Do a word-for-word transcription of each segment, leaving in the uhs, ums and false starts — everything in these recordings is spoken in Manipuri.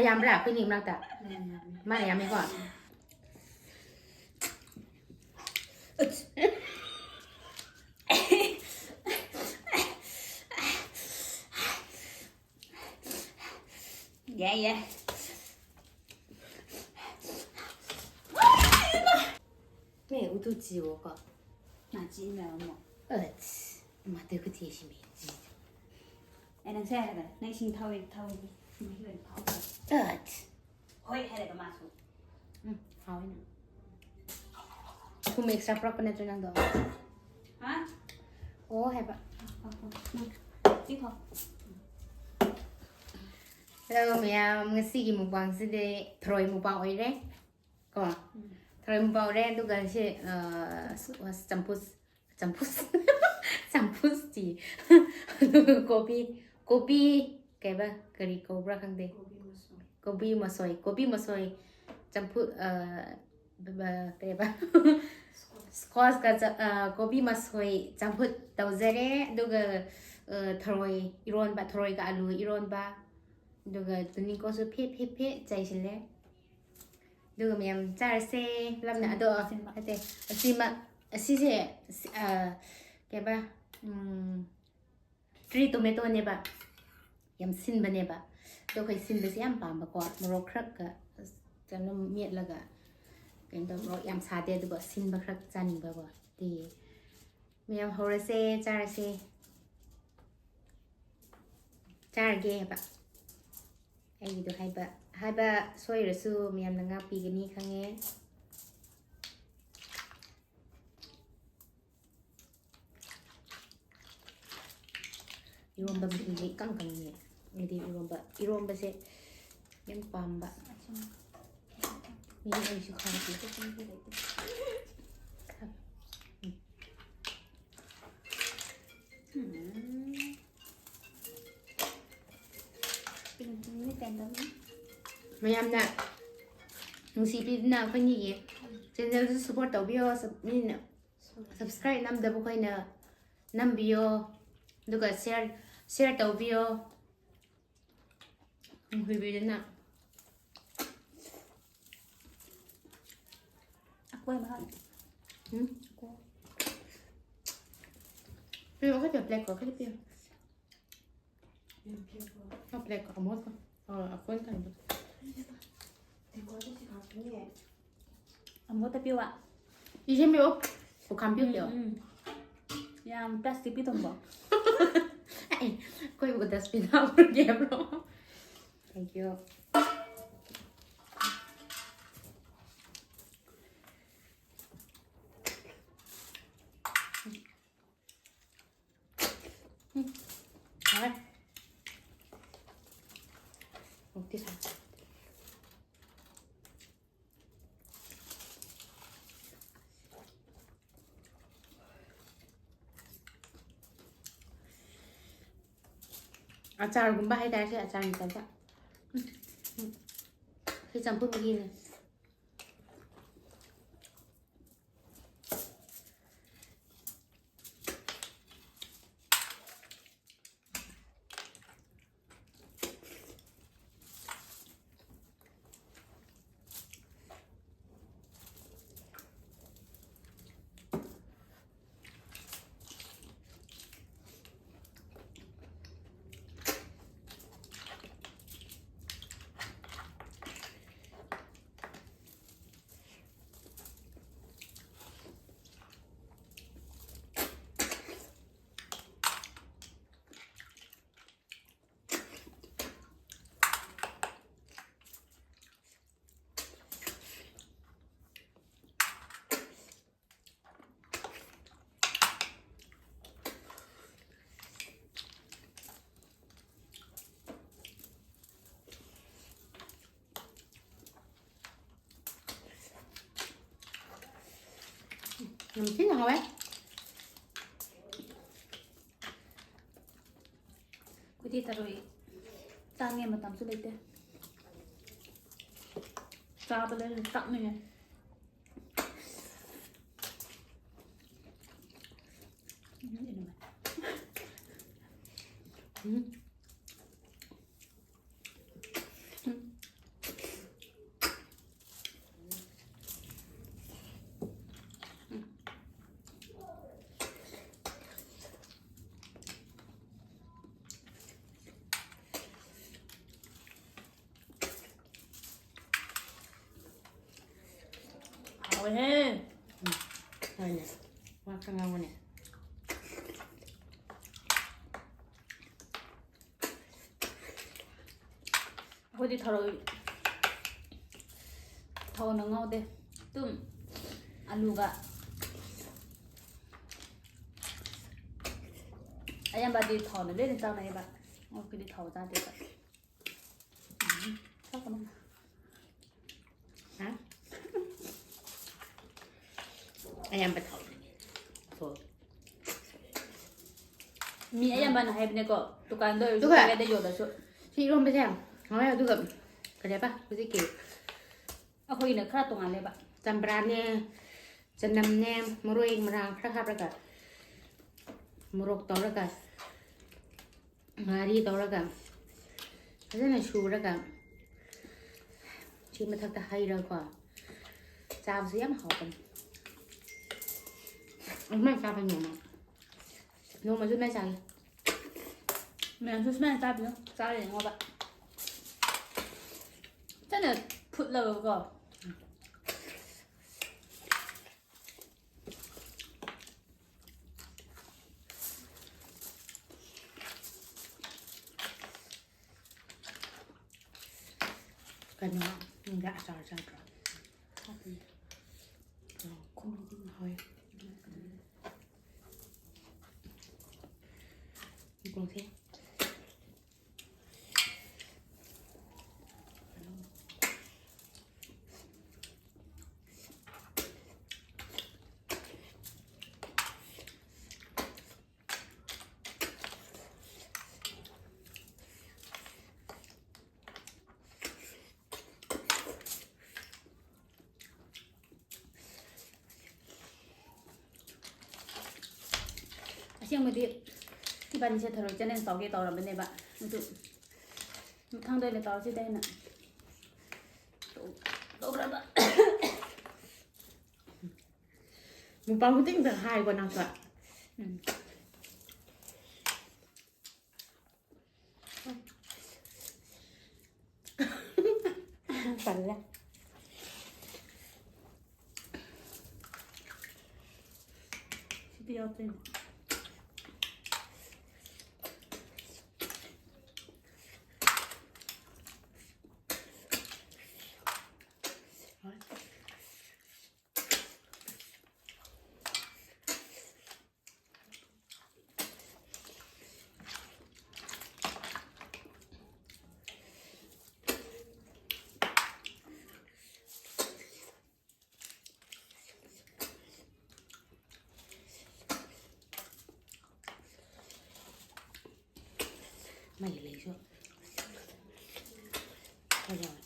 ꯌꯥꯝꯕ꯭ꯔꯥ ꯑꯩꯈꯣꯏꯅꯤ ꯃꯔꯛꯇ? ꯃꯥꯅ ꯌꯥꯝꯃꯦꯀꯣ. ꯌꯥꯏ, ꯌꯥꯏ. ꯃꯦ ꯎꯇꯨ ꯆꯤꯋꯣꯀꯣ. ꯅꯥꯆꯤ ꯃꯌꯥꯝ ꯑꯃ. ꯑꯁ, ꯃꯥ ꯇꯨ ꯈꯨ ꯆꯦꯁꯤ ꯃꯦ ꯆꯤ. ꯑꯦ, ꯅꯪ ꯁꯦ ꯍꯥꯏꯔꯒ ꯅꯪ ꯏꯁꯤꯡ ꯊꯥꯎꯋꯦ, ꯊꯥꯎꯋꯦ. ꯃꯍꯤ ꯑꯣꯏꯅ ꯊꯥꯎ. ꯑꯁ. ꯍꯣꯏ ꯍꯥꯏꯔꯒ ꯃꯥꯁꯨ. ꯎꯝ, ꯍꯥꯎꯋꯦꯅ. ꯊꯨꯝ extra ꯄꯨꯔꯛꯄ ꯅꯠꯇ꯭ꯔꯣ ꯅꯪꯗꯣ? ꯍꯥ? ꯑꯣ ꯍꯥꯏꯕ. ꯁꯤ ꯊꯥꯎ. Hello ꯃꯌꯥꯝ, ꯉꯁꯤꯒꯤ mukbangꯁꯤꯗꯤ ꯊꯔꯣꯏ mukbang ꯑꯣꯏꯔꯦ ꯀꯣ. ꯊꯔꯣꯏ mukbang ꯑꯣꯏꯔꯦ, ꯑꯗꯨꯒ ꯁꯤ, ꯑ, ꯆꯝꯐꯨꯠ, ꯆꯝꯐꯨꯠ, ꯆꯝꯐꯨꯠꯇꯤ. ꯑꯗꯨꯒ ꯀꯣꯕꯤ, ꯀꯣꯕꯤ, ꯀꯩꯕ, ꯀꯔꯤ ꯀꯧꯕ꯭ꯔꯥ ꯈꯪꯗꯦ. ꯀꯣꯕꯤ ꯃꯁꯣꯏ, ꯀꯣꯕꯤ ꯃꯁꯣꯏ ꯆꯝꯐꯨꯠ, ꯑ, ꯕ-, ꯀꯩꯕ? Squashꯀ ꯆ-, ꯑ, ꯀꯣꯕꯤ ꯃꯁꯣꯏ ꯆꯝꯐꯨꯠ ꯇꯧꯖꯔꯦ, ꯑꯗꯨꯒ, ꯑ, ꯊꯔꯣꯏ ꯏꯔꯣꯟꯕ, ꯊꯔꯣꯏꯒ ꯑꯂꯨ ꯏꯔꯣꯟꯕ, ꯑꯗꯨꯒ ꯇꯨꯅꯤꯡꯀꯣꯛꯁꯨ ꯐꯦꯠ ꯐꯦꯠ ꯐꯦꯠ ꯆꯥꯏꯁꯤꯜꯂꯦ. ꯑꯗꯨꯒ ꯃꯌꯥꯝ ꯆꯥꯔꯁꯦ ꯄꯨꯂꯞꯅ. ꯑꯗꯣ, ꯅꯠꯇꯦ, ꯑꯁꯤꯃ, ꯑꯁꯤꯁꯦ, ꯑꯁꯤ, ꯑ, ꯀꯩꯕ, ꯎꯝ, cherry tomatoneꯕ, ꯌꯥꯝ ꯁꯤꯟꯕꯅꯦꯕ. ꯑꯗꯣ ꯑꯩꯈꯣꯏ ꯁꯤꯟꯕꯁꯦ ꯌꯥꯝ ꯄꯥꯝꯕꯀꯣ, ꯃꯣꯔꯣꯛ ꯈꯔꯒ, ꯀꯩꯅꯣ, ꯃꯦꯠꯂꯒ, ꯀꯩꯅꯣ ꯇꯧ, ꯃꯣꯔꯣꯛ ꯌꯥꯝ ꯁꯥꯗꯦ, ꯑꯗꯨꯒ ꯁꯤꯟꯕ ꯈꯔ ꯆꯥꯅꯤꯡꯕꯀꯣ. ꯑꯗꯨꯒꯤ ꯃꯌꯥꯝ ꯍꯧꯔꯁꯦ, ꯆꯥꯔꯁꯦ. ꯆꯥꯔꯒꯦ ꯍꯥꯏꯕ꯫ ꯑꯩꯒꯤꯗꯣ ꯍꯥꯏꯕ, ꯍꯥꯏꯕ ꯁꯣꯏꯔꯁꯨ ꯃꯌꯥꯝꯅ ꯉꯥꯛꯄꯤꯒꯅꯤ ꯈꯪꯉꯦ꯫ ꯏꯔꯣꯝꯕ ꯃꯍꯤꯁꯦ ꯏꯀꯪ ꯀꯪꯉꯦ꯫ ꯑꯩꯗꯤ ꯏꯔꯣꯝꯕ, ꯏꯔꯣꯝꯕꯁꯦ ꯌꯥꯝ ꯄꯥꯝꯕ꯫ ꯃꯤ ꯑꯩꯁꯨ ꯈꯪꯗꯦ꯫ ꯎꯝ꯫ ꯃꯌꯥꯝꯅ ꯅꯨꯡꯁꯤꯕꯤꯗꯨꯅ ꯑꯩꯈꯣꯏꯅꯤꯒꯤ channelꯁꯨ support ꯇꯧꯕꯤꯌꯣ꯫ Sub-, ꯃꯤꯅ subscribe ꯅꯝꯗꯕ ꯑꯩꯈꯣꯏꯅ ꯅꯝꯕꯤꯌꯣ꯫ ꯑꯗꯨꯒ share, share ꯇꯧꯕꯤꯌꯣ꯫ ꯅꯨꯡꯁꯤꯕꯤꯗꯨꯅ꯫ ꯀꯣꯏ ꯃꯍꯥꯛ꯫ ꯎꯝ? ꯀꯣ꯫ ꯄꯤꯔꯛꯑꯣ, ꯈꯔ ꯄꯤꯔꯛꯑꯣ, ꯄ꯭ꯂꯦꯠꯀ ꯈꯔ ꯄꯤꯔꯛꯑꯣ꯫ ꯌꯥꯝ ꯄꯤꯔꯛꯄ꯭ꯔꯣ? ꯑ, ꯄ꯭ꯂꯦꯠꯀ ꯑꯃꯣꯠꯄ꯫ ꯑ, ꯑꯩꯈꯣꯏꯅ ꯊꯝꯕ꯫ ꯇꯦꯡꯀꯣꯠꯇ ꯁꯤ ꯈꯥꯛꯇꯅꯦ꯫ ꯑꯃꯣꯠꯄ ꯄꯤꯌꯨꯕ? ꯏꯁꯤꯡ ꯄꯤꯔꯛꯑꯣ꯫ ꯄꯨꯈꯝ ꯄꯤꯔꯛꯑꯣ꯫ ꯎꯝ, ꯎꯝ꯫ ꯌꯥꯝ ꯄ꯭ꯂꯥꯁꯇꯤꯛ ꯄꯤꯊꯝꯕꯣ? ꯑꯦ, ꯑꯩꯈꯣꯏꯕꯨ dustbin ꯍꯥꯞꯄ꯭ꯔꯒꯦꯕ꯭ꯔꯣ? Thank you꯫ ꯎꯝ, ꯌꯥꯔꯦ꯫ ꯑꯣꯛꯇꯤ ꯁꯥꯏ꯫ ꯑꯆꯥꯔꯒꯨꯝꯕ ꯍꯥꯏꯇꯥꯔꯦ, ꯁꯤ ꯑꯆꯥꯔ ꯃꯆꯥ ꯃꯆꯥ꯫ ꯎꯝ, ꯎꯝ꯫ ꯁꯤ ꯆꯝꯐꯨꯠ ꯃꯍꯤꯅꯦ꯫ ꯌꯥꯝ ꯊꯤꯅ ꯍꯥꯎꯋꯦ꯫ ꯑꯩꯈꯣꯏꯗꯤ ꯊꯔꯣꯏ ꯇꯥꯡꯉꯦ, ꯃꯇꯝꯁꯨ ꯂꯩꯇꯦ꯫ ꯆꯥꯕ ꯂꯩꯔ ꯀꯞꯅꯤꯡꯉꯦ꯫ ꯎꯝ꯫ ꯍꯦ꯫ ꯎꯝ꯫ ꯍꯣꯏꯅꯦ꯫ ꯋꯥ ꯈꯔ ꯉꯥꯡꯉꯨꯅꯦ꯫ ꯑꯩꯈꯣꯏꯗꯤ ꯊꯔꯣꯏ ꯊꯥꯎꯅ ꯉꯧꯗꯦ꯫ ꯑꯗꯨꯝ ꯑꯂꯨꯒ ꯑꯌꯥꯝꯕꯗꯤ ꯊꯥꯎꯅ ꯂꯣꯏꯅ ꯆꯥꯅꯩꯌꯦꯕ꯫ ꯑꯩꯈꯣꯏꯗꯤ ꯊꯥꯎ ꯆꯥꯗꯦꯕ꯫ ꯎꯝ, ꯆꯥꯛꯀꯅꯨ꯫ ꯍꯥ? ꯑꯌꯥꯝꯕ ꯊꯥꯎꯅ꯫ ꯊꯣꯛ꯫ ꯃꯤ ꯑꯌꯥꯝꯕꯅ ꯍꯥꯏꯕꯅꯦꯀꯣ, ꯗꯨꯀꯥꯟꯗ ꯑꯣꯏꯔꯁꯨ ꯑꯗꯨꯒ ꯀꯗꯥꯏꯗ ꯌꯣꯜꯂꯁꯨ꯫ ꯁꯤ ꯏꯔꯣꯝꯕꯁꯦ ꯍꯥꯎꯋꯦ, ꯑꯗꯨꯒ ꯀꯔꯤꯕ ꯍꯧꯖꯤꯛꯀꯤ ꯑꯩꯈꯣꯏꯅ ꯈꯔ ꯇꯣꯡꯉꯥꯜꯂꯦꯕ꯫ ꯆꯝꯄ꯭ꯔꯥꯅꯦ, ꯆꯅꯝꯅꯦ, ꯃꯔꯣꯏ ꯃꯔꯥꯡ ꯈꯔ ꯍꯥꯞꯄꯒ, ꯃꯣꯔꯣꯛ ꯇꯧꯔꯒ, ꯉꯥꯔꯤ ꯇꯧꯔꯒ, ꯐꯖꯅ ꯁꯨꯔꯒ, ꯁꯤ ꯃꯊꯛꯇ ꯍꯩꯔꯒꯀꯣ ꯆꯥꯕꯁꯨ ꯌꯥꯝ ꯍꯥꯎꯕꯅꯤ꯫ ꯑꯗꯨꯃꯥꯏꯅ ꯆꯥꯕ ꯅꯣꯡꯃ, ꯅꯣꯡꯃꯁꯨ ꯑꯗꯨꯃꯥꯏꯅ ꯆꯥꯒꯦ꯫ ꯃꯌꯥꯝꯁꯨ ꯁꯨꯃꯥꯏꯅ ꯆꯥꯕꯤꯌꯨ, ꯆꯥꯔ ꯌꯦꯡꯉꯣꯕ꯫ ꯐꯖꯅ ꯐꯨꯠꯂꯒꯀꯣ꯫ ꯀꯩꯅꯣ, ꯅꯪꯗꯤ ꯑꯆꯥꯔ ꯆꯥꯗ꯭ꯔꯣ? ꯍꯥꯞꯄꯤꯅꯦ꯫ ꯑꯣ, ꯈꯣꯡꯗꯤ ꯍꯣꯏ꯫ ꯌꯦꯡꯁꯦ꯫ ꯑꯁꯦꯡꯕꯗꯤ ꯏꯕꯥꯅꯤꯁꯦ ꯊꯔꯣꯏ challenge ꯇꯧꯒꯦ ꯇꯧꯔꯕꯅꯦꯕ, ꯑꯗꯨ ꯃꯊꯪꯗ ꯑꯣꯏꯅ ꯇꯧꯔꯁꯤꯗ ꯑꯩꯅ ꯇꯣꯛꯈ꯭ꯔꯕ꯫ ꯃꯨꯛꯕꯥꯡ ꯈꯨꯗꯤꯡꯗ ꯍꯥꯏꯀꯣ ꯅꯪꯁꯨ꯫ ꯎꯝ꯫ ꯇꯜꯂꯦ꯫ ꯌꯥꯎꯗꯣꯏꯅꯦ꯫ ꯃꯩ ꯂꯩꯁꯨ ꯐꯖꯕ꯫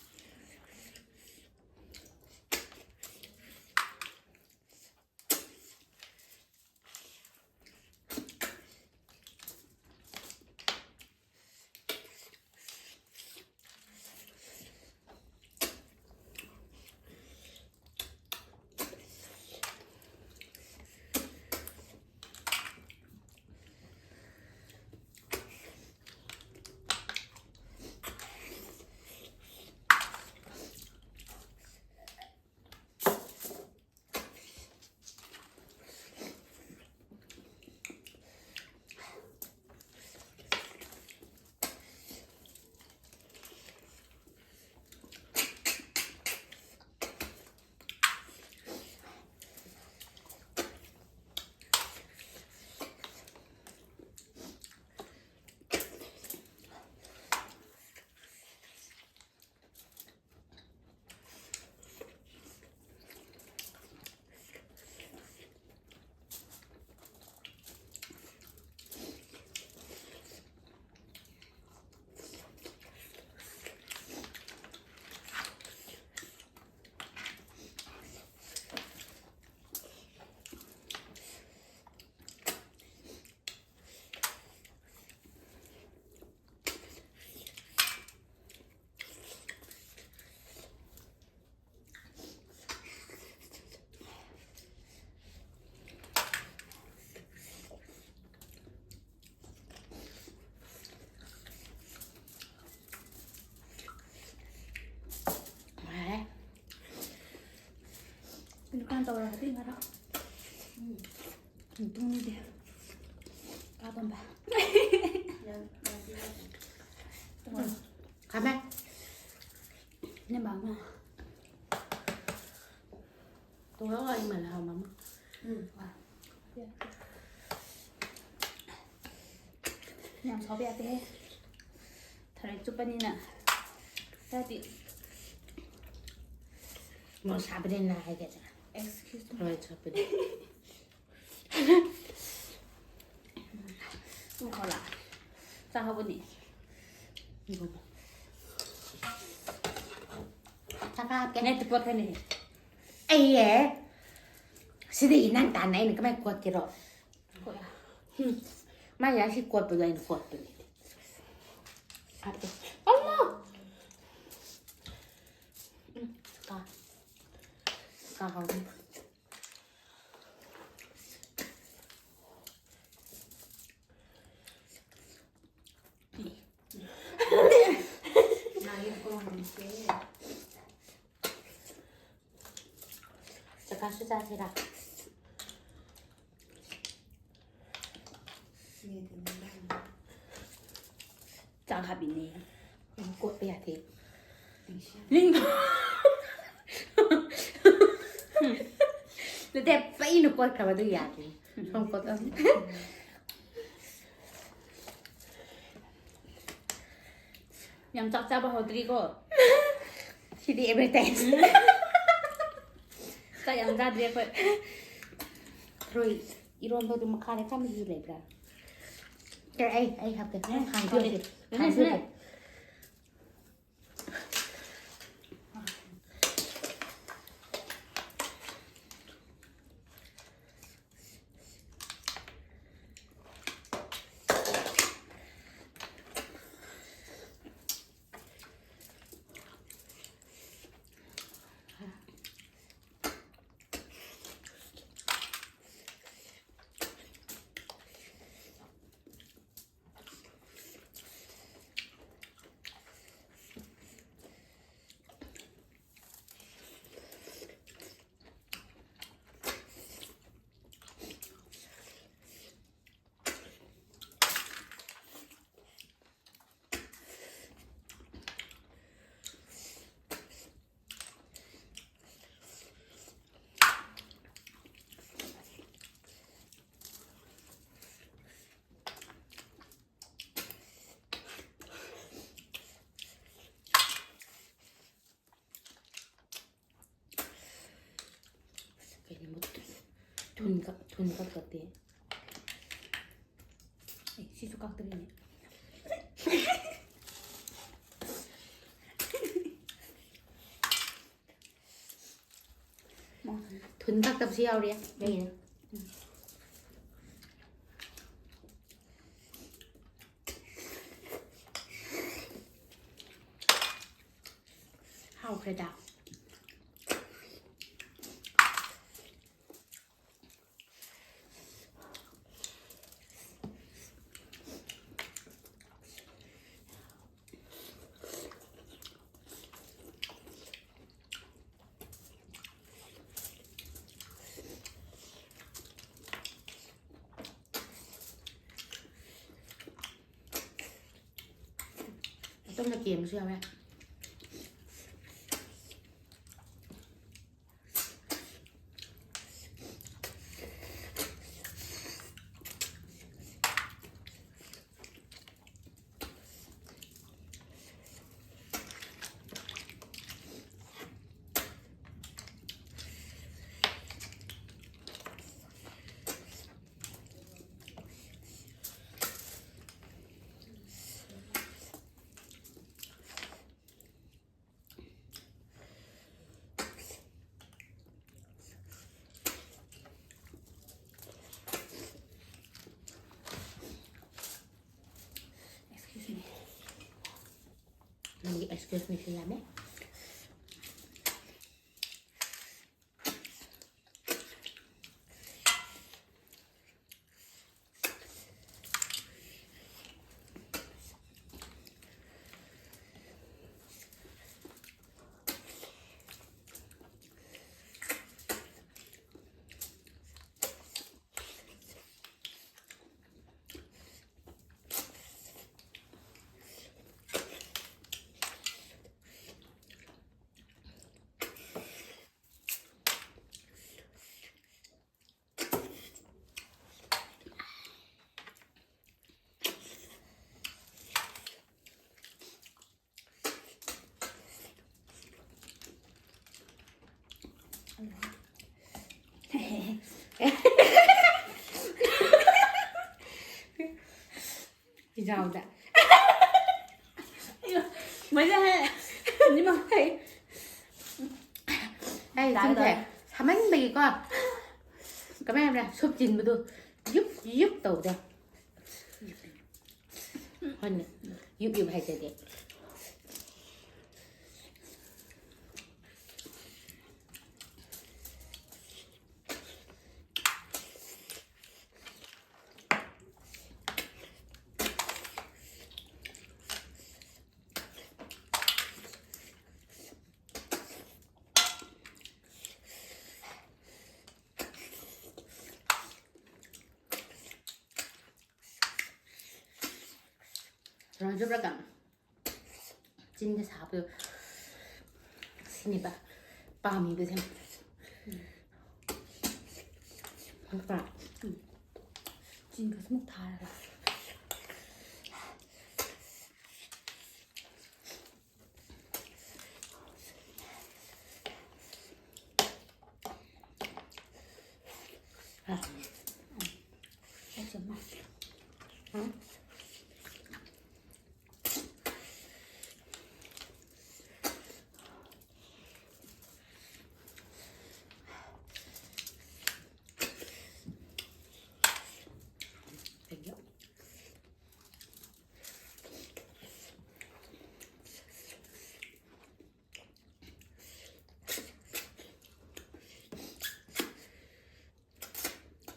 ꯌꯥꯔꯦ꯫ ꯗꯨꯀꯥꯟ ꯇꯧꯔꯒꯗꯤ ꯉꯔꯥꯡ꯫ ꯎꯝ꯫ ꯇꯨꯡꯗꯦ꯫ ꯀꯥꯗꯣꯝꯕ꯫ ꯈꯥꯃꯦꯟ꯫ ꯅꯦꯝꯕꯥ ꯑꯃ꯫ ꯇꯨꯡꯍꯧ ꯋꯥꯔꯤ ꯃꯥꯜꯂꯦ ꯍꯥꯎ ꯃꯃꯥ꯫ ꯎꯝ꯫ ꯌꯥꯝ ꯁꯥꯎꯕ ꯌꯥꯗꯦꯍꯦ꯫ ꯊꯔꯣꯏ ꯆꯨꯞꯄꯅꯤꯅ꯫ ꯈꯔꯗꯤ ꯃꯣꯔꯣꯛ ꯁꯥꯕꯅꯤꯅ ꯍꯥꯏꯒꯦ꯫ Excuse me꯫ ꯊꯔꯣꯏ ꯆꯨꯞꯄꯅꯤ꯫ ꯁꯨꯝ ꯈꯣꯂꯥ꯫ ꯆꯥꯍꯧꯕꯅꯤ꯫ ꯆꯥꯛ ꯍꯥꯞꯀꯦ꯫ ꯅꯠꯇꯦ, ꯀꯣꯠꯀꯅꯤ꯫ ꯑꯩꯌꯦ꯫ ꯁꯤꯗꯒꯤ ꯅꯪ ꯇꯥꯟꯅ ꯑꯩꯅ ꯀꯃꯥꯏꯅ ꯀꯣꯠꯀꯦꯔꯣ? ꯀꯣꯠꯂꯣ꯫ ꯍꯨꯝ꯫ ꯃꯥ ꯌꯥꯁꯤ ꯀꯣꯠꯄꯗꯣ ꯑꯩꯅ ꯀꯣꯠꯄꯅꯤ꯫ ꯍꯥꯞꯀꯦ꯫ ꯑꯜꯂꯥ! ꯎꯝ, ꯀꯥ꯫ ꯀꯥ ꯍꯥꯎꯅꯤ꯫ ꯆꯀꯥꯁꯨ ꯆꯥꯁꯤꯔꯥ? ꯆꯥꯛ ꯍꯥꯞꯄꯤꯅꯦ꯫ ꯀꯣꯠꯄ ꯌꯥꯗꯦ꯫ ꯅꯤꯡ-, ꯅꯠꯇꯦ, ꯄꯩꯅ ꯀꯣꯠꯈ꯭ꯔꯕ ꯑꯗꯨ ꯌꯥꯗꯦ꯫ ꯁꯣꯝ ꯀꯣꯠꯂꯝ-, ꯌꯥꯝ ꯆꯥꯛ ꯆꯥꯕ ꯍꯧꯗ꯭ꯔꯤꯀꯣ꯫ ꯁꯤꯗꯤ advertise꯫ ꯆꯥꯛ ꯌꯥꯝ ꯆꯥꯗ꯭ꯔꯤ ꯑꯩꯈꯣꯏ꯫ ꯊꯔꯣꯏ ꯏꯔꯣꯟꯕꯗꯨ ꯃꯈꯥꯗ ꯈꯔ ꯃꯍꯤ ꯂꯩꯕ꯭ꯔꯥ? ꯑꯦ, ꯑꯩ, ꯑꯩ ꯍꯥꯞꯀꯦ꯫ ꯑꯦ, ꯈꯥꯡ ꯍꯥꯞꯀꯦ꯫ ꯄꯤꯔꯛꯀꯦ꯫ ꯅꯪ ꯈꯥꯡ ꯁꯤꯅ ꯄꯤꯔꯛꯀꯦ꯫ ꯊꯨꯟ ꯀꯛ ꯊꯨꯟ ꯀꯛ ꯀꯛꯇꯦ꯫ ꯑꯦ, ꯁꯤꯁꯨ ꯀꯛꯇ꯭ꯔꯤꯅꯦ꯫ ꯊꯨꯟ ꯀꯛꯇꯕꯁꯨ ꯌꯥꯎꯔꯤ꯫ ꯂꯩꯅꯦ꯫ ꯍꯥꯎꯈ꯭ꯔꯦꯗ꯫ ꯑꯇꯣꯝꯅ ꯀꯦꯝꯕꯁꯨ ꯌꯥꯎꯋꯦ꯫ Excuse me. ꯅꯪꯒꯤ excuse meꯁꯦ ꯌꯥꯝꯃꯦ꯫ ꯏꯖꯥꯎꯗ꯫ ꯃꯩꯗ ꯍꯦ꯫ ꯅꯤꯃ ꯍꯦ꯫ ꯑꯩ ꯆꯤꯟꯊꯦ ꯁꯥꯃꯟꯕꯒꯤꯀꯣ, ꯀꯃꯥꯏ ꯍꯥꯏꯕ꯭ꯔꯥ, ꯁꯨꯞ ꯆꯤꯟꯕꯗꯣ ꯌꯨꯞ ꯌꯨꯞ ꯇꯧꯕꯗꯣ꯫ ꯍꯣꯏꯅꯦ, ꯌꯨꯞ ꯌꯨꯞ ꯍꯥꯏꯖꯗꯦ꯫ ꯔꯣꯖꯕ꯭ꯔꯒ ꯆꯤꯟꯗ ꯁꯥꯕꯗꯣ ꯁꯤꯅꯦꯕ ꯄꯥꯝꯃꯤꯕꯁꯦ꯫ ꯈꯪꯕ꯭ꯔꯥ? ꯆꯤꯟꯒ ꯁꯨꯝ ꯊꯥꯔꯒ꯫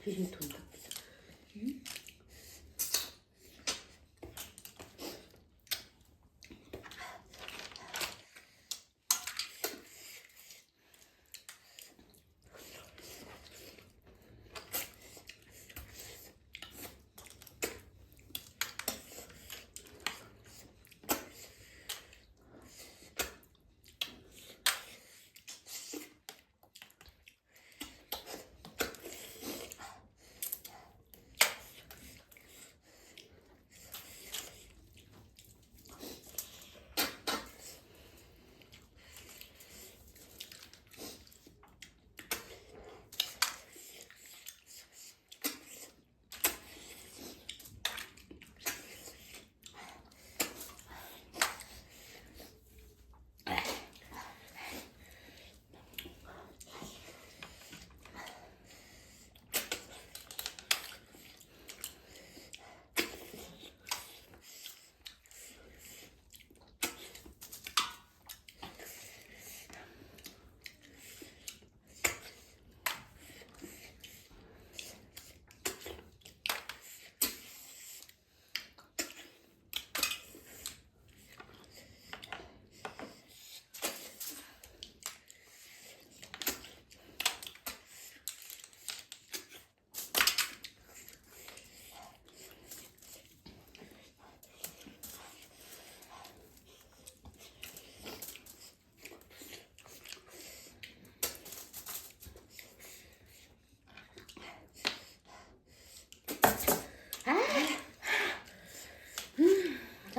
ꯁꯤꯁꯨ ꯊꯨꯝ ꯊꯛꯄꯁꯨ꯫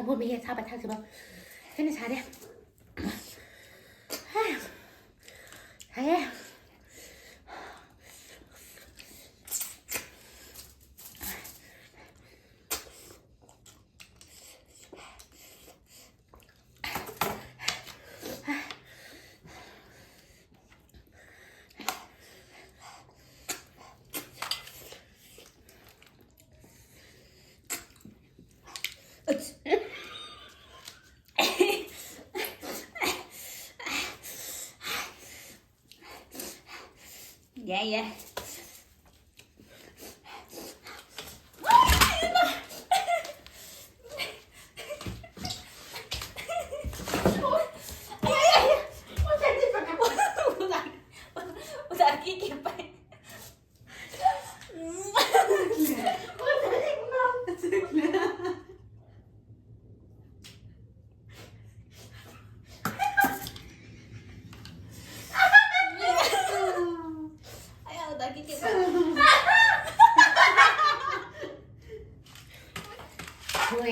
ꯃꯣꯏ ꯃꯍꯤ ꯑꯁꯥꯕ ꯊꯛꯁꯤꯕ꯫ ꯀꯟꯅ ꯁꯥꯔꯦ꯫ ꯍꯥ꯫ ꯁꯥꯏꯌꯦ꯫ ꯌꯥꯏ, ꯌꯥꯏ꯫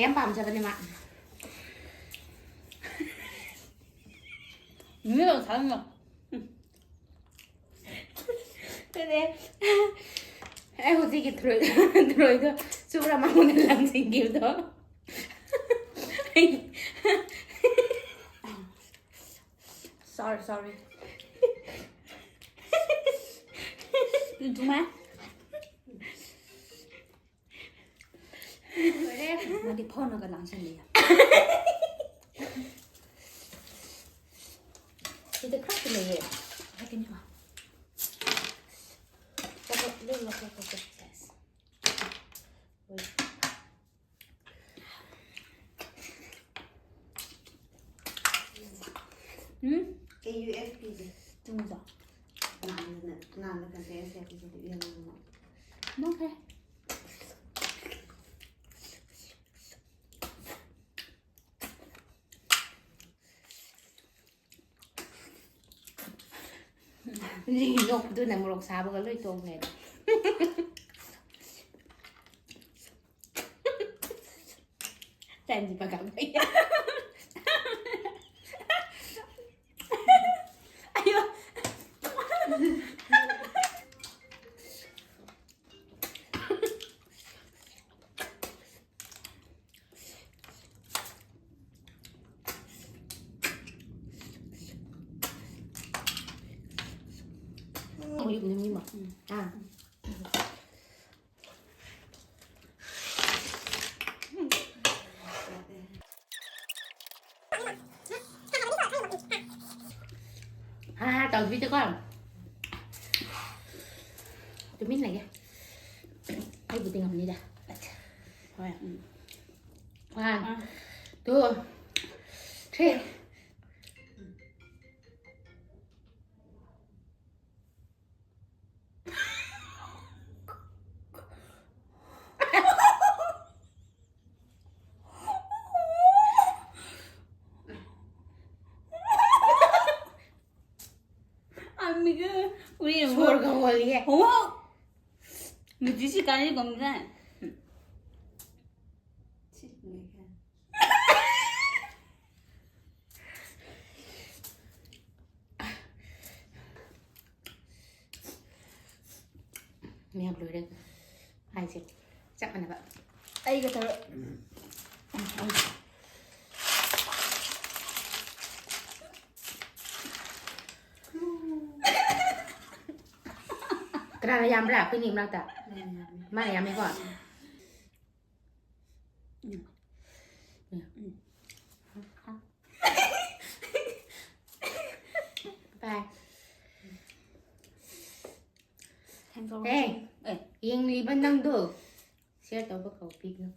ꯌꯥꯝ ꯄꯥꯝꯖꯕꯅꯦ ꯃꯥ꯫ ꯃꯤꯅ ꯊꯥꯡꯅ꯫ ꯑꯗꯨꯅꯦ꯫ ꯑꯩ ꯍꯧꯖꯤꯛꯀꯤ ꯊ꯭ꯔꯣꯏ-, ꯊ꯭ꯔꯣꯏꯗꯣ ꯆꯨꯞꯄ꯭ꯔꯥ ꯃꯉꯣꯟꯗ ꯂꯪꯁꯤꯟꯈꯤꯕꯗꯣ꯫ ꯑꯩ Sorry, sorry. ꯅꯨꯡꯉꯥꯏ꯫ ꯂꯣꯏꯔꯦ꯫ ꯃꯥꯗꯤ ꯐꯥꯎꯅꯒ ꯂꯥꯡꯁꯜꯂꯦ꯫ ꯁꯤꯗ ꯈꯔꯁꯨ ꯂꯩꯌꯦ꯫ ꯍꯥꯏꯒꯅꯤꯀꯣ꯫ ꯂꯣꯏ ꯂꯧꯊꯣꯛꯈ꯭ꯔꯣ꯫ Yes. ꯍꯣꯏ꯫ ꯎꯝ? ꯑꯦ ꯌꯨ ꯑꯦꯐ ꯄꯤꯁꯦ꯫ ꯆꯨꯝꯃꯤꯀꯣ? ꯀꯅꯥꯅ, ꯀꯅꯥꯅ ꯀꯟꯇꯦꯟ ꯁꯦꯝꯕꯁꯦ ꯌꯦꯡꯉꯣ꯫ ꯅꯣꯛꯈ꯭ꯔꯦ꯫ ꯅꯣꯛꯄꯗꯨꯅ ꯃꯣꯔꯣꯛ ꯁꯥꯕꯒ ꯂꯣꯏ ꯇꯣꯛꯈ꯭ꯔꯦ꯫ ꯇꯟꯁꯤ ꯄꯀꯥ ꯄꯩ꯫ ꯑꯌꯣ꯫ ꯎꯝ꯫ ꯎꯝ꯫ ꯑꯥ꯫ ꯍꯥ ꯍꯥ ꯇꯧꯕꯤꯗꯀꯣ꯫ ꯇꯨꯃꯤꯟ ꯂꯩꯒꯦ꯫ ꯑꯩꯕꯨꯗꯤ ꯉꯝꯅꯤꯗ꯫ ꯍꯣꯏ, ꯎꯝ꯫ One, ꯑꯥ꯫ Two, three꯫ ꯁꯣꯔꯒ ꯍꯣꯜꯂꯤꯌꯦ꯫ ꯑꯣ! ꯃꯤꯗꯤꯁꯤ ꯀꯥꯔꯤ ꯀꯝꯖꯦ? ꯃꯌꯥꯝ ꯂꯣꯏꯔꯦ ꯍꯥꯏꯁꯦ꯫ ꯆꯞ ꯃꯥꯟꯅꯕ꯫ ꯑꯩꯒ ꯇꯧꯔ-, ꯀꯅꯥꯅ ꯌꯥꯝꯕ꯭ꯔꯥ ꯑꯩꯈꯣꯏꯅꯤ ꯃꯔꯛꯇ? ꯃꯥꯅ ꯌꯥꯝꯃꯦꯀꯣ? ꯎꯝ꯫ ꯎꯝ꯫ Bye꯫ ꯊꯦꯡꯒꯧ꯫ ꯑꯦ, ꯑꯦ꯫ ꯌꯦꯡꯂꯤꯕ ꯅꯪꯗꯣ share ꯇꯧꯕ ꯀꯧꯕꯤꯒꯅꯨ꯫